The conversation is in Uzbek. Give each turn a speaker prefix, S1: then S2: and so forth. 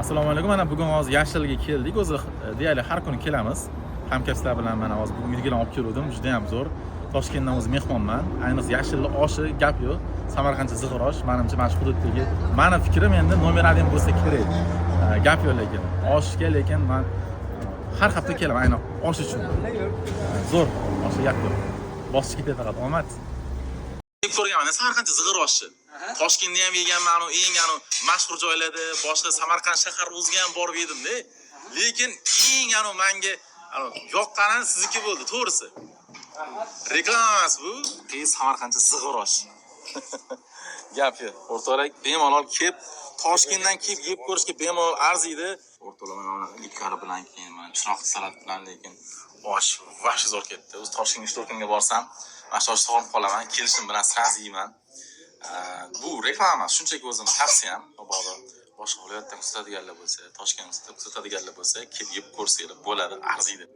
S1: Assalomu alaykum. Mana bugun hozir Yashilga keldik. O'zi deyarli har kuni kelamiz. Hamkasblar bilan mana hozir bugun uydagilarni olib keluvdim. Juda ham zo'r. Toshkentdan o'zi mehmonman. Ayniqsa Yashilli oshi, gap yo'q. Samarqandcha zig'ir osh manimcha, mana shu hududdagi, mani fikrim, endi номер один bo'lsa kerak. Gap yo'q lekin. Oshga lekin man har hafta kelaman aynan osh uchun. Zo'r, oshga gap yo'q. Bosish kerak faqat, omad. Yeb ko'rganman Samarqandcha zig'ir oshni. Toshkentda ham yeganman, u eng anu mashhur joylarda, boshqa Samarqand shahar o'ziga ham borib yedimda. Lekin eng anu manga anu yoqqani sizniki bo'ldi, to'g'risi. Reklama emas bu. Eng Samarqandcha zig'ir osh. Gap yo'q. O'rtoqlar, bemalol kelib, Toshkentdan kelib yeb ko'rishga bemalol arziydi. O'rtoqlar, mana bunaqa ikari bilan, keyin mana chiroqli salat bilan, lekin osh вообще zo'r ketdi. O'zi Toshkentga 3-4 kunga borsam, mana shu oshni sog'inib qolaman. Kelishim bilan сразу yeyman. Bu reklama emas, shunchaki o'zim tavsiyam. Mabodo boshqa viloyatdan kuzatadiganlar bo'lsa, Toshkentda kuzatadiganlar bo'lsa, kelib yeb ko'rsanglar bo'ladi, arziydi.